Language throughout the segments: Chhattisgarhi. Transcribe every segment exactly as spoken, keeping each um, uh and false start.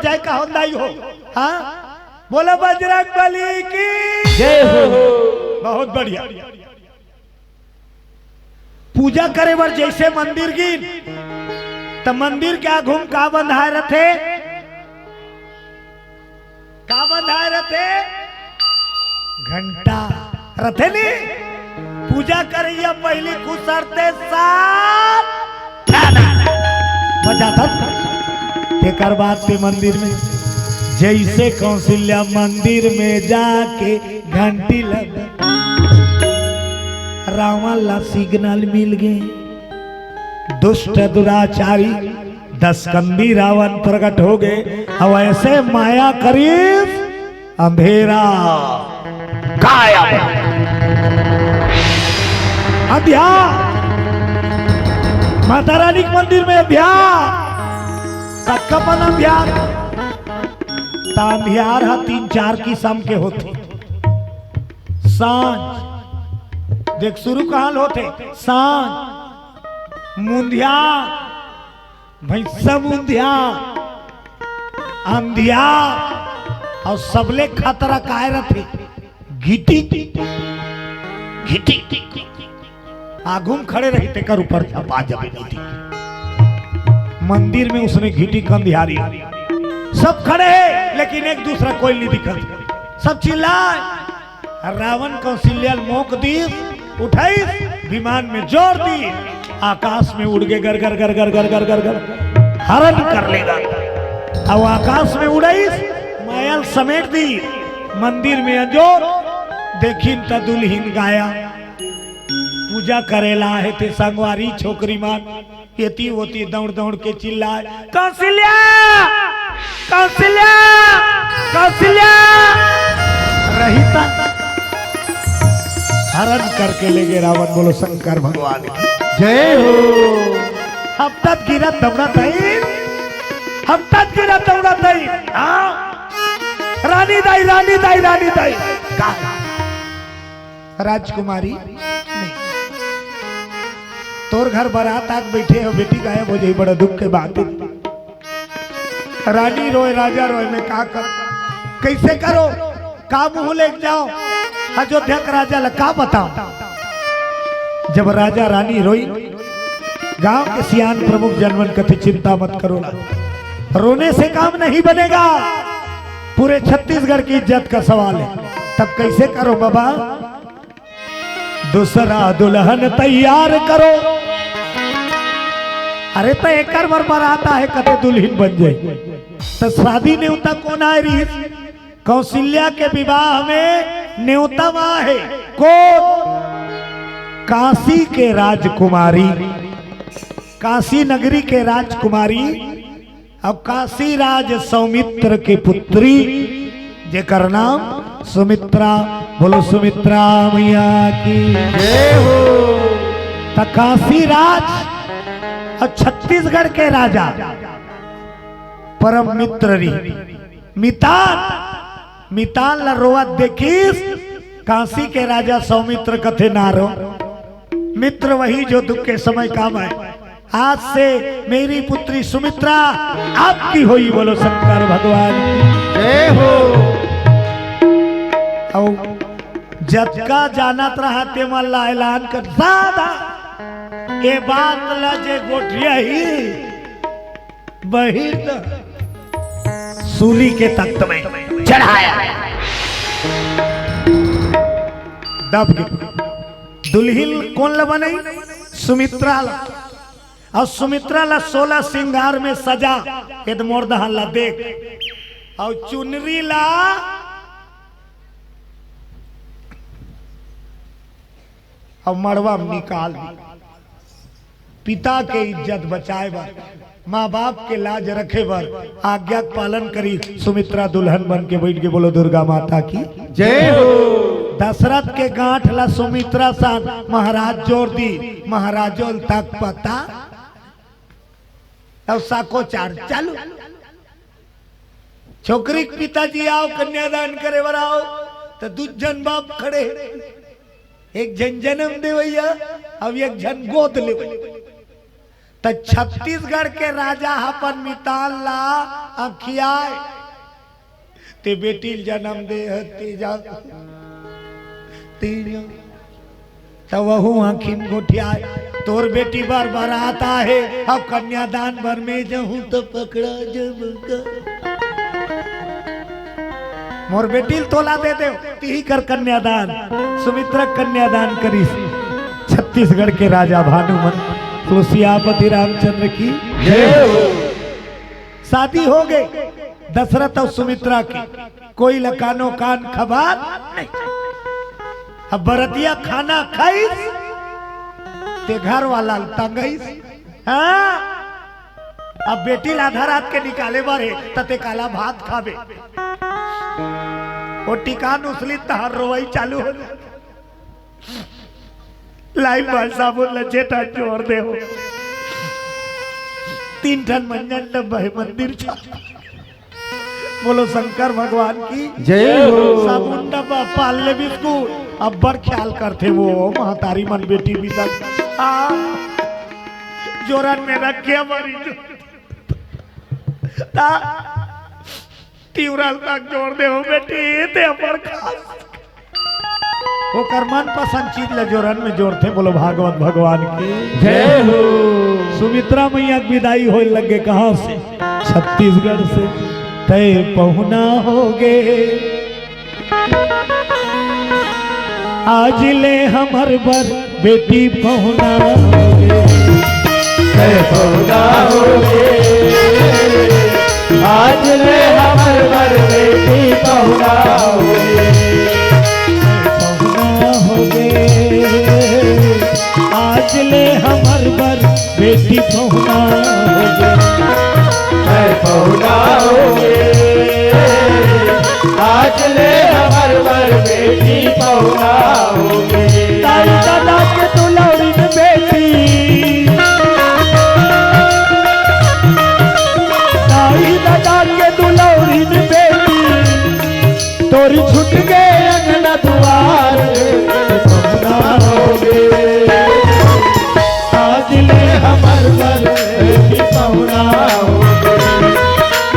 जय कहो दाई हो। हाँ, बोला बजरंग बली की जय हो। बहुत बढ़िया। पूजा करे बर जैसे मंदिर गिन, त मंदिर के आघू म का बंधाय रथे? का बंधाय रथे? घंटा रथे नी। पूजा करइया पहिली खुसरते साथ ना, ना, ना। बजाथस। तेकर बाद ते मंदिर में, जैसे कौशल्या मंदिर में जाके घंटी लगा, रावण ला सिग्नल मिल गे। दुष्ट दुराचारी दसकंदी रावण प्रगट हो गे। अब ऐसे माया करीस, अंधेरा गायब। अंधियार। माता रानी के मंदिर में अंधियार। कतका पन अंधियार? त अंधियार ह तीन चार किसम के होथे। सांझ, देख, शुरू कहाँ ले होथे? सांझ, मुंधियार, भैंसा मुंधियार, अंधियार, अउ सबले खतरा काय रथे? घिटी, घिटी। आघू म खड़े रही, तेकर ऊपर झपा जबे नहीं दिखी। मंदिर में उसने घिटी कंधियारी, सब खड़े हे, लेकिन एक दूसरा कोई नहीं दिखत। सब चिल्लाय। रावण कौशल्या ल मोक दीस, उठाइस, विमान में जोर दीस। आकाश में उड़ गे, गर गर गर गर गर गर गर गर, हरण कर लेगा। अब आकाश में उड़ाइस, माया ल समेट दीस। मंदिर में अंजोर, देखिन त दुल्हिन गायब। पूजा करे ल आहे ते संगवारी छोकरी मन एती ओती दौड़ दौड़ के चिल्लाय, "कौशल्या! कौशल्या! कौशल्या!" रही त हरण करके ले गे रावण। बोलो शंकर भगवान की जय हो। हफ्ता गिरा दौड़ा दाई, हफ्ता गिरा दौड़ा दाई। हाँ। रानी दाई, रानी दाई, रानी दाई। का? राजकुमारी, नहीं। तोर घर बारात आके बइठे हो, बेटी गायब हो जाही, बड़ा दुख के बात हे। रानी रोय, राजा रोय, मैं का कर, कइसे करो, का मुंह लेके जाओ, अयोध्या के राजा ला का बताओ। जब राजा रानी रोई, गांव के सियान प्रमुख जनमन कथे, "चिंता मत करो ना, रोने से काम नहीं बनेगा, पूरे छत्तीसगढ़ की इज्जत का सवाल है।" तब कइसे करो बाबा? "दूसरा दुल्हन तैयार करो।" अरे त एकर बर बारात आहे, कथे दुल्हिन बन जाई। त शादी नेवता कोन आय रहिस? कौशल्या के विवाह में नेवता म आहे। कोन? काशी के राजकुमारी, काशी नगरी के राजकुमारी। अब काशीराज सौमित्र के पुत्री, जेकर नाम सुमित्रा। बोलो सुमित्रा मैया की जय हो। त काशीराज अउ छत्तीसगढ़ के राजा परम मित्र रहिन। मितान, मितान ला रोवत देखिस, काशी के राजा सौमित्र कथे, "ना रो, मित्र वही जो दुख के समय काम आए। आज से मेरी पुत्री सुमित्रा आपकी होई।" बोलो शंकर भगवान की जय हो। अउ जतका जानत रहा ते मन ला ऐलान कर, दादा, ए बात ला जे गोठियाही, बहिर सूली के तख्त में चढ़ाया। दब गे। दुल्हिन कोन ला बनई? सुमित्रा ला। अउ सुमित्रा ला सोलह सिंगार में सजा, एदे मोर दहन ला देख। अउ चुनरी ला अउ मड़वा में निकाल दी। पिता के इज्जत बचाए बर, माँ बाप के लाज रखे बर, आज्ञा के पालन करी। सुमित्रा दुल्हन बन के बइठ गे। बोलो दुर्गा माता की जय हो। दशरथ के गांठ ला सुमित्रा सन महाराज जोर दी, महाराजो ल तक पता, तब साको चार चालू। छोकरी के पिताजी आओ, कन्यादान करे बर आओ, त दू झन बाप खड़े, एक झन जन्म देवइया, अब एक झन गोद लेवइया। त छत्तीसगढ़ के राजा ह अपन मितान ला आँखियाय, ते बेटी ल जन्म दे हस, ते जा, ते जा। त वहू आँखी म गोठियाय, तोर बेटी बर बरात आहे, अब कन्यादान बर में जहूँ त पकड़ा जबका। मोर बेटी ल तोला दे देव, तिही कर कन्यादान। सुमित्रा कन्यादान करिस। छत्तीसगढ़ के राजा भानुमंत, तो सियापति रामचंद्र की जय हो। शादी हो गई दशरथ अउ सुमित्रा के, कोई ल कानो कान खबर नहीं। अब बरतिया खाना खाइस, ते घर वाला ल तंगइस। हाँ, अब बेटी ल आधा रात के निकाले बर हे, त ते काला भात खाबे। ओ टिकान उछलिस तहार रोवई चालू हो जाय। लाई भाई साबुन ल छे ठन जोर दे हो। तीन ठन मंजन डब्बा हे मंदिर छा। बोलो शंकर भगवान की जय हो। साबुन डब्बा, पार्ले बिस्कुट, अब्बड़ ख्याल करथे वो महतारी मन बेटी बिदा। आ, जोरन में रखे हमारी जो। ता, तिवरा ल तक जोर दे हो बेटी, ते अब्बड़ खास। ओकर मनपसंद चीज ल जोरन में जोरथे। बोलो भागवत भगवान की जय हो। सुमित्रा मैया के विदाई होए लगे कहाँ से? छत्तीसगढ़ से। तय पहुना होगे आज ले हमर बर बेटी पहुना होगे। तय पहुना होगे आज ले हमर बर बेटी पहुना होगे। पहुना होगे आज ले हमर बर बेटी पहुना होगे। मैं पहुना होगे आज ले हमर बर बेटी पहुना होगे। ताई दादा के दुलौरी में बेटी, ताई दादा के दुलौरी में बेटी, तोरी छूट गे अंगना दुआर, पहुना होगे। आज ले हमर बर बेटी पहुना होगे।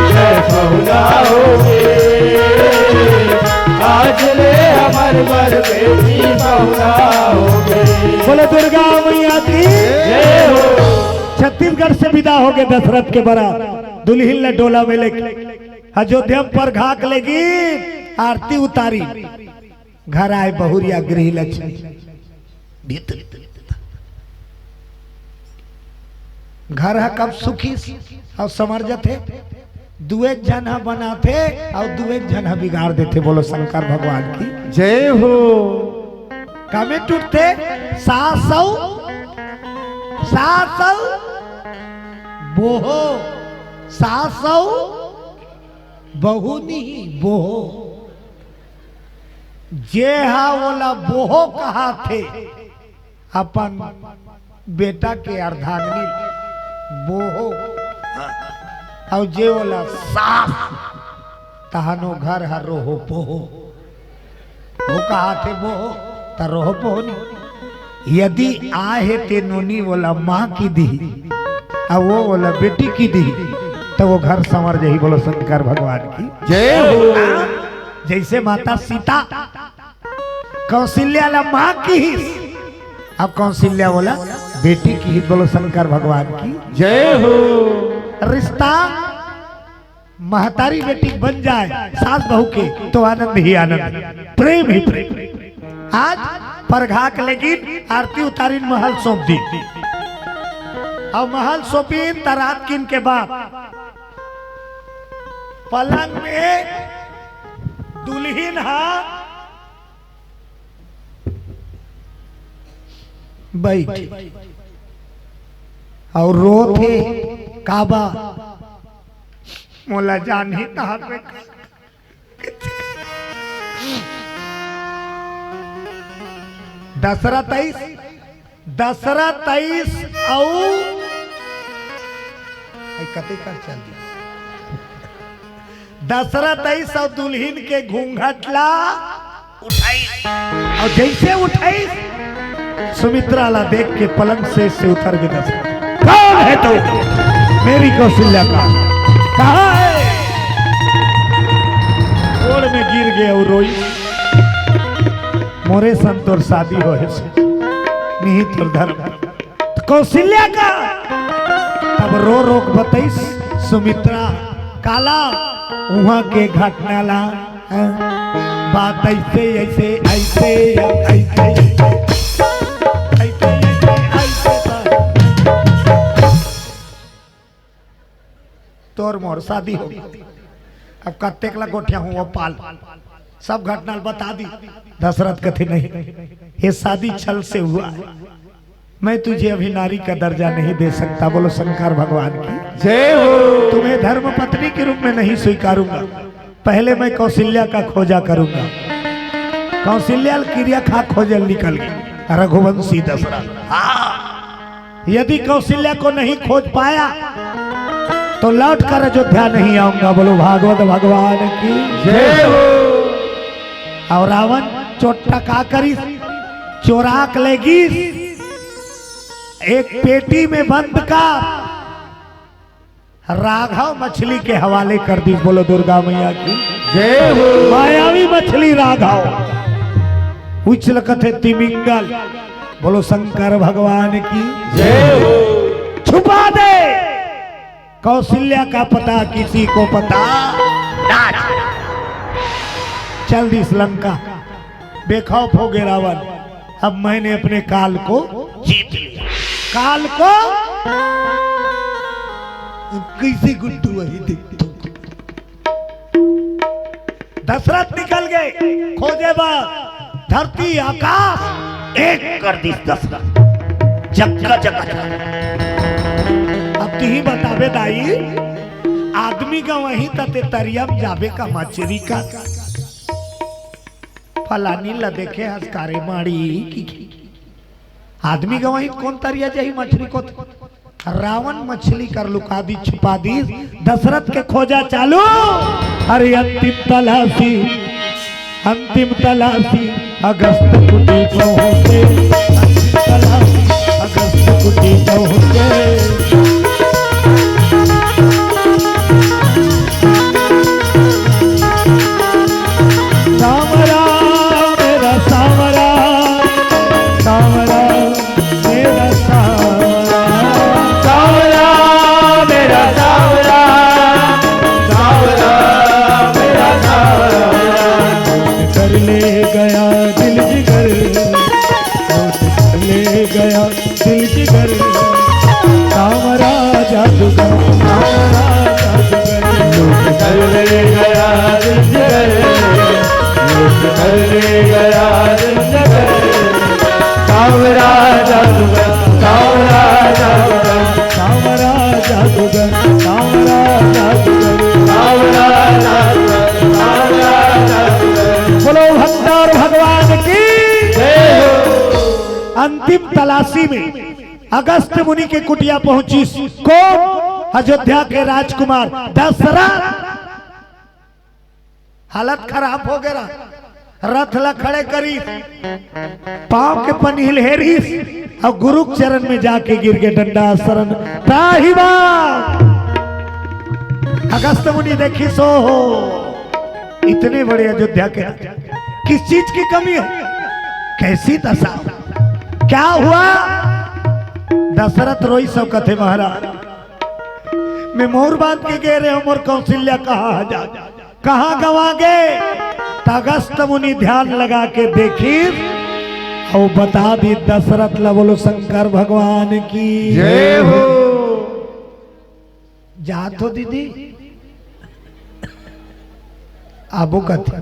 जय पहुना होगे। आज ले हमर बर बेटी पहुना होगे। बोलो दुर्गा मैया की जय हो। छत्तीसगढ़ से विदा होगे दशरथ के बरात, दुलहिन ल डोला में लेके अयोध्या में परघाक लेगिन, आरती उतारिन। घर आए बहुरिया गृह लक्ष्मी। भीतर घर ह कब सुखी अउ समर जथे? दुए झन ह बनाथे अउ दुए झन ह बिगाड़ देथे। बोलो शंकर भगवान की जय हो। कामे टूटथे? सास अउ, सास अउ बोहो, सास अउ बहू नहीं, बोहो। जे हा ओला बोहो कहाथे, अपन बेटा के अर्धांगिनी बोहो, अउ जे ओला सास, तहन ओ घर ह रोहो पोहो। वो कहाथे बोहो, त रोहो पोहो नहीं। यदि आहे ते नोनी ओला माँ की दिही, अउ वो ओला बेटी की दिही, त वो घर संवर जही। बोलो शंकर भगवान की जय हो। जैसे माता सीता कौशल्या ला माँ किहिस, अब कौशल्या ओला बेटी किहिस। बोलो शंकर भगवान की जय हो। रिश्ता महतारी बेटी बन जाए सास बहू के, तो आनंद ही आनंद, प्रेम ही प्रेम। आज परघा के लेकिन आरती उतारिन महल सौंप दी। अब महल सौंपिन त रात किन के बाद पलंग में दुल्हिन हा बैठ अउ रोथे, काबा मोला जानही तहार में। दशरथ आइस, दशरथ आइस अउ, आई कते कर चल दी। दशरथ आइस अउ दुल्हिन के घूंघट ला उठाइस, अउ जैसे उठाइस, सुमित्रा ला देख के पलंग से, से उतर के दशरथ, कौन है तू? मेरी कौशल्या का, कहाँ है? मोरे सन तोर शादी होय हे, निहित तोर धर्म। त कौशल्या का तब रो रो के बतइस सुमित्रा, काला उहाँ के घटना ला, हाँ? बात ऐसे, ऐसे, ऐसे, ऐसे, ऐसे, ऐसे, ऐसे, ऐसे, ऐसे। तोर मोर शादी हो गे। अब कतेक ला गोठियाहूँ ओ पाल, सब घटना ल बता दी। दशरथ कथे, "नहीं, ये शादी छल से हुआ है। मैं तुझे अभी नारी का दर्जा नहीं दे सकता।" बोलो शंकर भगवान की जय हो। तुम्हें धर्म पत्नी के रूप में नहीं स्वीकारूंगा, पहले मैं कौशल्या का खोजा करूंगा। कौशल्या ल किरिया खा खोजे ल निकल गे रघुवंशी दशरथ। हाँ। यदि कौशल्या को नहीं खोज पाया तो लौट कर अयोध्या नहीं आऊंगा। बोलो भागवत भगवान की जय हो। अउ रावण चोट्टा का करिस, चोरा के ले गिस, एक पेटी में बंद कर राघव मछली के हवाले कर दिस। बोलो दुर्गा मैया की जय हो। मायावी मछली राघव, उछल कथे तिमिंगल। बोलो शंकर भगवान की जय हो। छुपा दे, कौशल्या का पता किसी को पता ना। चल दिस लंका। बेखौफ हो गे रावण, अब मैंने अपने काल को जीत लिया। काल को कैसे गुड्डू वही देख तू। दशरथ निकल गे खोजे बर, धरती आकाश एक कर दिस दशरथ, जगह जगह। अब तिही बताबे दाई, आदमी गंवाही त ते तरिया म जाबे का मछरी का? फलानी ल देखे हस का रे माड़ी की, की। आदमी गंवाही कोन तरिया जाही मछरी को? रावण मछली कर लुका दिस, छुपा दिस। दशरथ के खोजा चालू। अरे अंतिम तलाशी, अंतिम तलाशी अगस्त कुटी पहुंचे, अंतिम तलाशी अगस्त कुटी पहुंचे। सांवरा मेरा सांवरा, सांवरा मेरा सांवरा। सांवरा मेरा सांवरा, सांवरा मेरा सांवरा। कर ले गया दिल जिगर, कर ले गया दिल जिगर, सांवरा जादूगर, सांवरा जादूगर। लूट कर ले गया दिल जिगर, लूट कर ले गया दिल जिगर। सांवरा जादूगर, सांवरा जादूगर, सांवरा जादूगर, सांवरा जादूगर, सांवरा जादूगर, सांवरा जादूगर। बोलो भगवान की जय हो। अंतिम तलाशी में अगस्त मुनि के कुटिया पहुंचिस। कौन? अयोध्या के राजकुमार दशरथ। हालत खराब हो गे रहा। रथ ला खड़े करिस, पांव के पनील हेरिस अउ गुरु के चरण में जाके गिर गे। डंडा शरण त्राहि माम। अगस्त मुनि देखिस, ओ हो, इतने बड़े अयोध्या के राजा, किस चीज की कमी है, कैसी दशा, क्या हुआ? दशरथ रोइस अउ कथे, महाराज, मैं मउर बांध के गे रहेंव, मोर कौशल्या कहाँ हे जा, कहाँ गंवा गे? त अगस्त मुनि ध्यान लगा के देखिस अउ बता दिस दशरथ ला। बोलो शंकर भगवान की जय हो। जात हो दीदी, आबो कथे।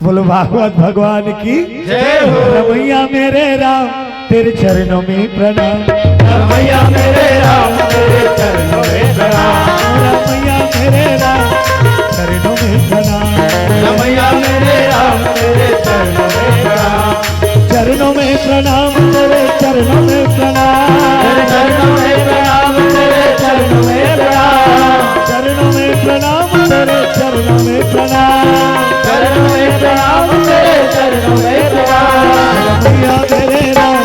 बोलो भागवत भगवान की जय हो। रमैया मेरे राम तेरे चरणों में प्रणाम। रमैया मेरे राम तेरे चरणों में प्रणाम। रमैया मेरे राम चरणों में प्रणाम। रमैया मेरे राम तेरे चरणों में प्रणाम। चरणों में प्रणाम तेरे, चरणों में प्रणाम। तेरे चरणों में प्रणाम, तेरे चरणों में प्रणाम। चरणों में प्रणाम तेरे, चरणों में प्रणाम। चरणों में प्रणाम तेरे, चरणों में प्रणाम। रमैया मेरे राम,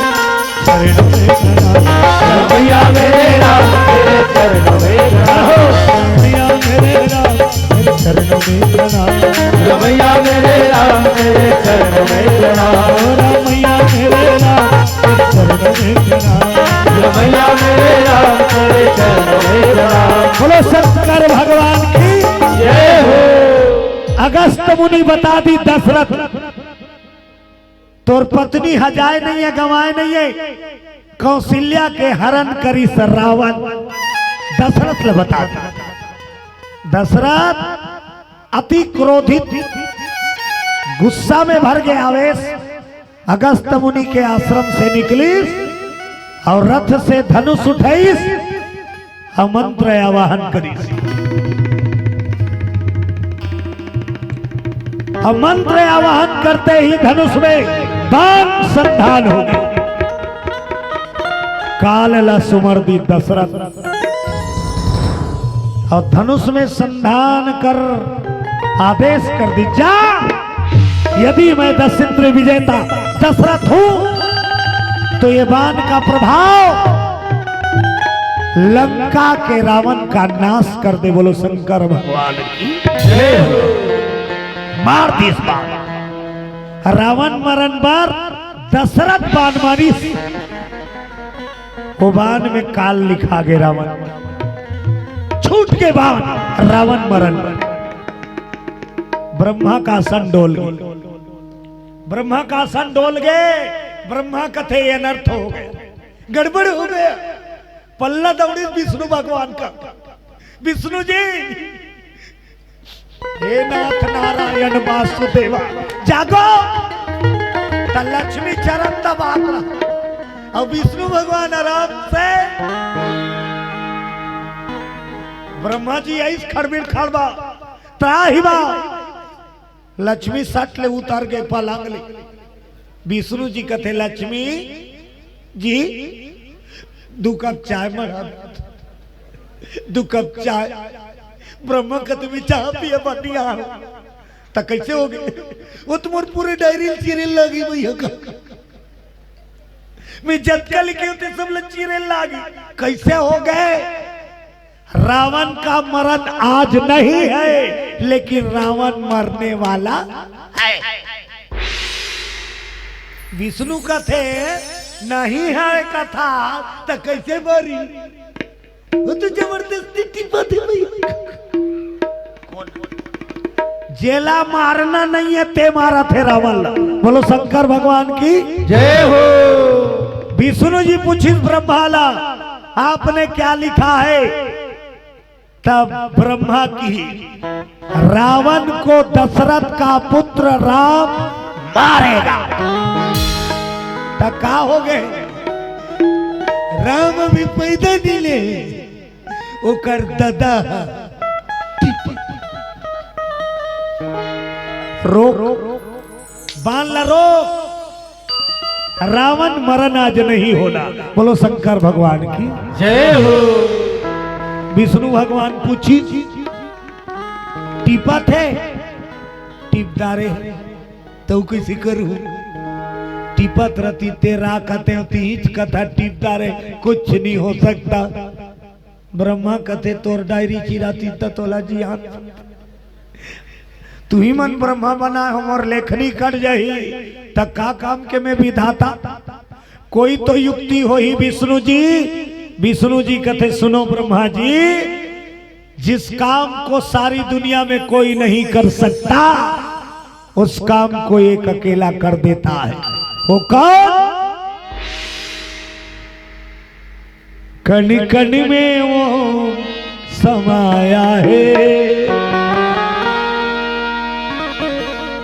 चरणों में प्रणाम। रमैया मेरे राम, तेरे चरणों में प्रणाम। रमैया मेरे राम, में प्रणाम। रमैया मेरे राम, तेरे चरण में प्रणाम। रमैया मेरे राम, तेरे चरण में प्रणाम। रमैया मेरे राम, तेरे चरण में प्रणाम। बोलो शंकर भगवान की जय हो। अगस्त मुनि बता दी दशरथ, तोर पत्नी हजाय नहीं है, गंवाय नहीं है, कौशल्या के हरण करिस रावण। दशरथ ल बता दे। दशरथ अति क्रोधित, गुस्सा में भर गए आवेश, अगस्त मुनि के आश्रम से निकलिस और रथ से धनुष उठाइस। अउ मंत्र आवाहन करिस। अउ मंत्र आवाहन करते ही धनुष में बाण संधान हो गए। काल ला सुमर दी दशरथ अउ धनुष में संधान कर आदेश कर दी, जा, यदि मैं दस इंद्र विजेता दशरथ हूं तो ये बाण का प्रभाव लंका के रावण का नाश कर दे। बोलो शंकर भगवान की जय हो। मार दिस बाण। रावण मरन बर दशरथ बाण मारिस, वो बाण में काल लिखा गे रावण, छूट के बाण, रावण मरन बर। ब्रह्मा का आसन डोल गे, ब्रह्मा का आसन डोल गे। ब्रह्मा कथे, ये अनर्थ हो गया, गड़बड़ हो गया। पल्ला दौड़ी विष्णु भगवान का, विष्णु जी, हे नाथ नारायण वासुदेवा, जागो। त लक्ष्मी चरण दबात रहा। अब विष्णु भगवान आराम से, ब्रह्मा जी आइस खड़बिड़ खड़बा, त्राही बा। लक्ष्मी सट ले उतर के पलंग ले। विष्णु जी कथे, लक्ष्मी जी, दू कप चाय मना, दू कप चाय। ब्रह्मा कथे, मैं चाय पिए बनिया। त कैसे हो गए? वो तो मोर पूरे डायरी ल चीरे लागी भैया का। मैं जतका लिखे होते सब ल चीरे लागी। कैसे हो गए? रावण का मरण आज नहीं है, लेकिन रावण मरने वाला है। विष्णु कथे नहीं है कथा, त कैसे मरी? वो तो जबरदस्ती टिपा दे भाई। जेला मारना नहीं है, ते मारा थे रावण ला। बोलो शंकर भगवान की जय हो। विष्णु जी पूछिस ब्रह्मा ला, आपने क्या लिखा है? तब ब्रह्मा की, रावण को दशरथ का पुत्र राम मारेगा। त का हो गए? राम अभी पैदा नहीं ले, ओकर ददा ह। रोक, बाण ला रोक। रावण मरण आज नहीं होना। बोलो शंकर भगवान की जय हो। विष्णु भगवान पूछी, टिपत हे? टिप डारे। तो कैसे करूं? टिपत रहती तेरा कहते हो, तीज कथा टिप डारे, कुछ नहीं हो सकता। ब्रह्मा कथे, तोर डायरी चिराती त तोला जियान। तुही मन ब्रह्मा बनाए हो, मोर लेखनी कट जाही, त का काम के मैं विधाता? कोई तो युक्ति होही विष्णु जी। विष्णु जी कथे, सुनो ब्रह्मा जी, जिस काम को सारी दुनिया में कोई नहीं कर सकता, उस काम को एक अकेला कर देता है। वो कौन? कण कण में वो समाया है,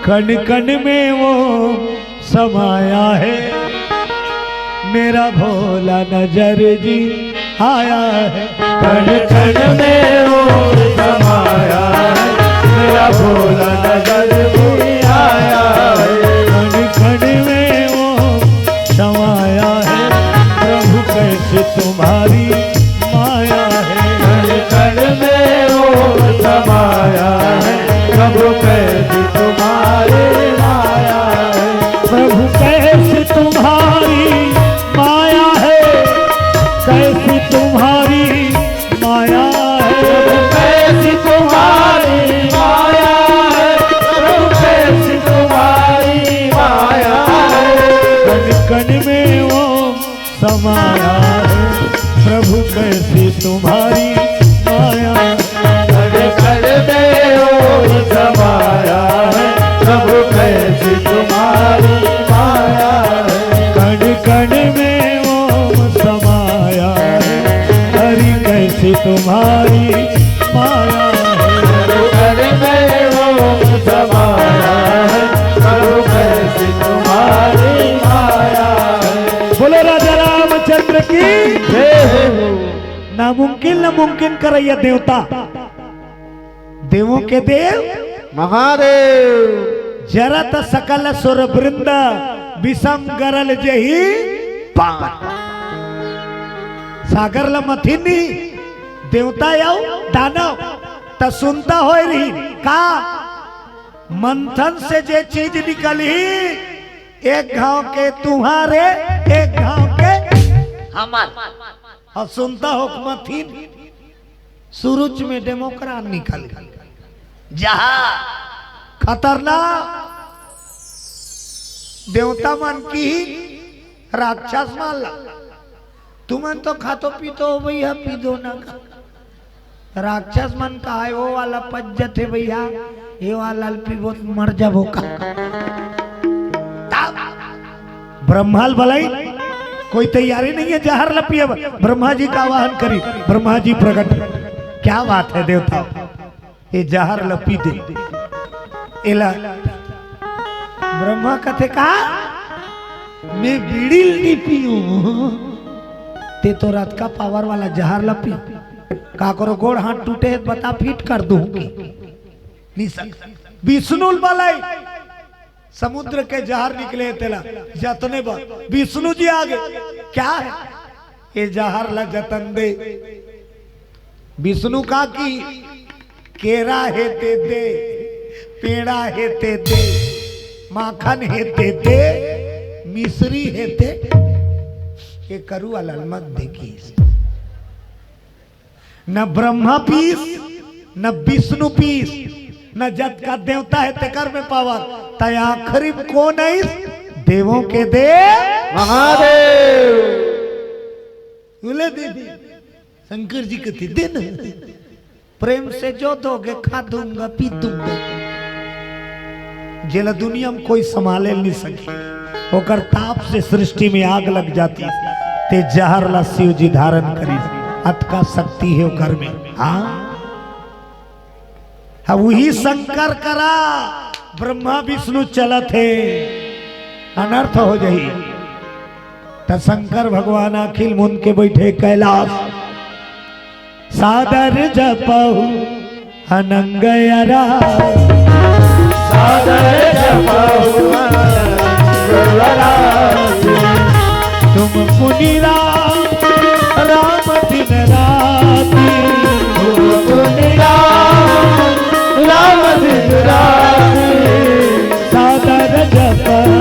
कण कण में वो समाया है, मेरा भोला नजर जी आया है। कण कण में वो समाया है, मेरा भोला नजर भी आया है। कण कण में वो समाया है, प्रभु कैसे तुम्हारी माया है। कण कण में वो समाया है, प्रभु कैसे तुम्हारी माया है। प्रभु कैसे तुम्हारी माया है, कैसी तुम्हारी माया है। कैसी तुम्हारी मुमकिन न मुमकिन करैया देवता, देवों के देव महादेव। जरत सकल सुर वृंद, विषम गरल जेहि पान। सागर ल मथिन नी, देवता अउ दानव त सुनता होय रही का? मंथन से जे चीज निकलही, एक घांव के तुम्हारे, एक घांव के हमर। अउ सुनता होक मथिन, सुरुच में डेमोक्रान निकल गे। जहार खतरनाक। देवता मन किहिन राक्षस मन ला, तुमन तो खातो पीतो हो भैया, पी दो ना का। राक्षस मन का हे, वो वाला पच जथे भैया, ये वाला ल पीबो त मर जाबो का। तब ब्रह्मा ल बलाइन, कोई तैयारी नहीं है जहर ल पिए बर। ब्रह्मा जी का आवाहन करी, ब्रह्मा जी प्रकट। क्या बात है देवता, ये जहर ल पी दे। एला ब्रह्मा कथे का, मैं बीड़ी ल नी पीऊं, ते तो रात का पावर वाला जहर ल पी। का करो, गोड़ हाथ टूटे हे त बता, फिट कर दूं कि नी सक। विष्णु ल बलाइन, समुद्र के जहर निकले तेला जतने बर विष्णु जी आगे। क्या है ये जहर ला जतन दे? विष्णु का की केरा हे ते दे, पेड़ा हे ते दे, माखन हे ते दे, मिश्री हे ते, ये करुआ ल मत देखिस। न ब्रह्मा पीस, न विष्णु पीस, न जतका देवता हे तेकर में पावर। त आखिरी में कोन आइस? देवों के देव महादेव। बोले दीदी, शंकर जी कथे, दे ना, प्रेम से जो दोगे खा दूंगा पी दूंगा। जेला दुनिया में कोई संभाले नहीं सके, ओकर ताप से सृष्टि में आग लग जाती। ते जहर ला शिव जी धारण करी, अतका शक्ति हे ओकर में। हाँ, अब वही शंकर करा ब्रह्मा विष्णु चलत हे, अनर्थ हो जाही। त शंकर भगवान आखिल मुन के बैठे कैलाश, सादर जपहु अनंग अरा। सादर जपहु अनंग अरा। तुम पुनि राम, राम दिन राति। तुम पुनि राम, राम दिन राति। सादर जपहु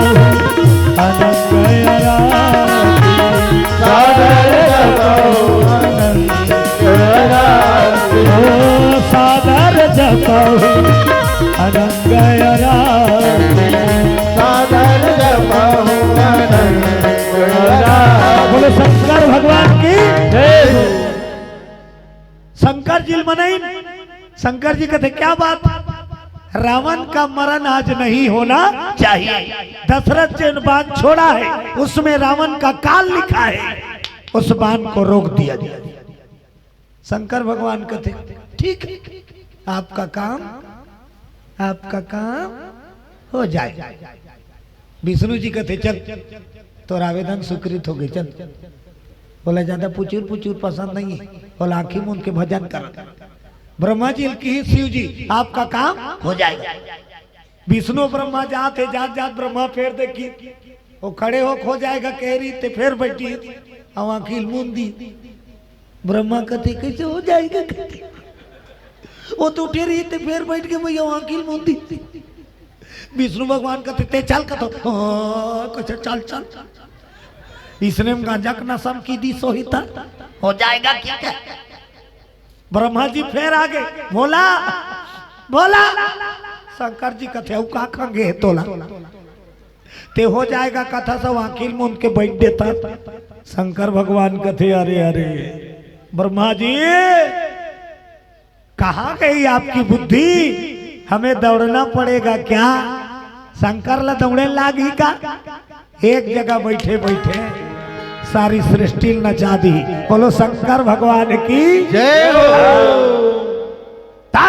अनंग अरा। सादर जपहु अनंग अरा। ओ सादर जपहु अनंग अरा। सादर जपहु अनंग अरा। बोलो शंकर भगवान की जय। शंकर जी ल मनाइन, शंकर जी कथे, क्या बात, रावण का मरण आज नहीं होना चाहिए। दशरथ जी ने बाण छोड़ा है, उसमें रावण का काल लिखा है, उस बाण को रोक दिया जाए। शंकर भगवान कथे, ठीक है, आपका काम, आपका काम हो जाए। विष्णु जी कथे, चल, तोर आवेदन स्वीकृत हो गे, चल। बोला, ज्यादा पुचुर पुचुर पसंद नहीं है, बोला, आँखी मूंद के भजन कर। ब्रह्मा जी ल किहिस, शिव जी, आपका काम हो जाएगा। विष्णु ब्रह्मा जात हे, जात जात ब्रह्मा फेर देखिस, वो खड़े होके हो जाएगा कहे रहिस ते फेर बइठिस, अउ आँखी ल मूंद दिस। ब्रह्मा कथे, कैसे हो जाएगा? कथे, वो तो उठे रहिस ते फेर बइठ गे भैया, आँखी ल मूंद दिस। विष्णु भगवान कथे, ते चल कथों, हाँ, कथे, चल, चल। इसने में गांजा के नशा में की दिस होही त हो जाएगा क्या? ब्रह्मा जी फेर आगे, भोला, भोला। शंकर जी कथे, अउ का खंगे हे तोला? ते हो जाएगा कथस, अउ आँखी ल मूंद के बइठ देथस। शंकर भगवान कथे, अरे, अरे, ब्रह्मा जी, कहाँ गई आपकी बुद्धि? हमें दौड़ना पड़ेगा क्या? शंकर ला दौड़े लागही का? एक जगह बइठे बइठे सारी सृष्टि ल नचा दिही। बोलो शंकर भगवान की जय हो। ता,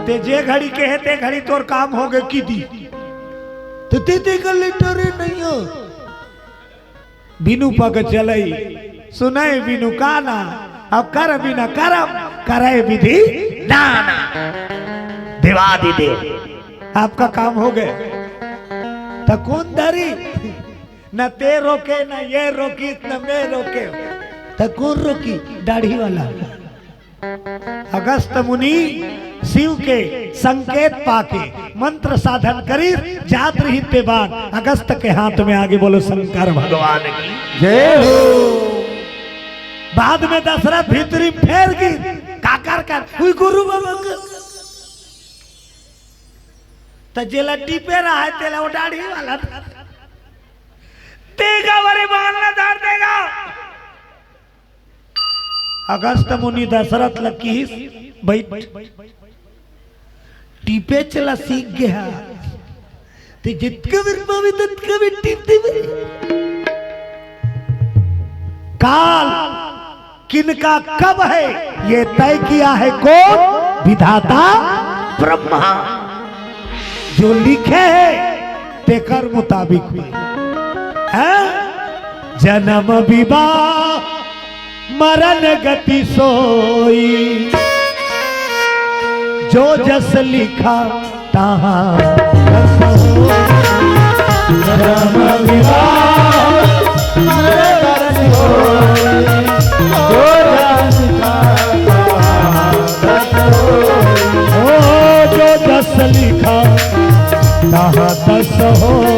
ते जे घड़ी कहे, ते घड़ी तोर काम हो गे, की दिस। तो ते, ते कर ले, डरे नहीं हो। बिनु पग चलई, सुनय बिनु काना, अब कर बिना करम, करे विधि नाना। देवादिदेव, आपका काम हो गया। त कोन धरी? न ते रोके, न ये रोकी, न मैं रोके। त कोन रोकी? दाढ़ी वाला। अगस्त मुनि शिव के संकेत पाके मंत्र साधन करी, जात रहिते बाद अगस्त के हाथ में आगे। बोलो शंकर भगवान की जय हो। बाद में दशरथ भीतरी फेर गिर, काकर कर, हुई गुरु बाबा के। त जेला टीपे रहा है, तेला वो दाढ़ी वाला। तेगा वरे बांधना धार देगा। अगस्त मुनि दशरथ ल किहिस, "बइठ, टीपेच ला सीख गे हा, ते जितका बेर पावे ततका बेर टीप देबे।" काल किनका कब है, ये तय किया है कौन? विधाता ब्रह्मा। जो लिखे है, तेकर मुताबिक हुई है। जन्म विवाह मरण गति सोई, जो जस लिखा तहाँ तस होई। जन्म विवाह मरण गति सोई, जो जस लिखा तहाँ तस होई। ओ, जो जस लिखा तहाँ तस होई।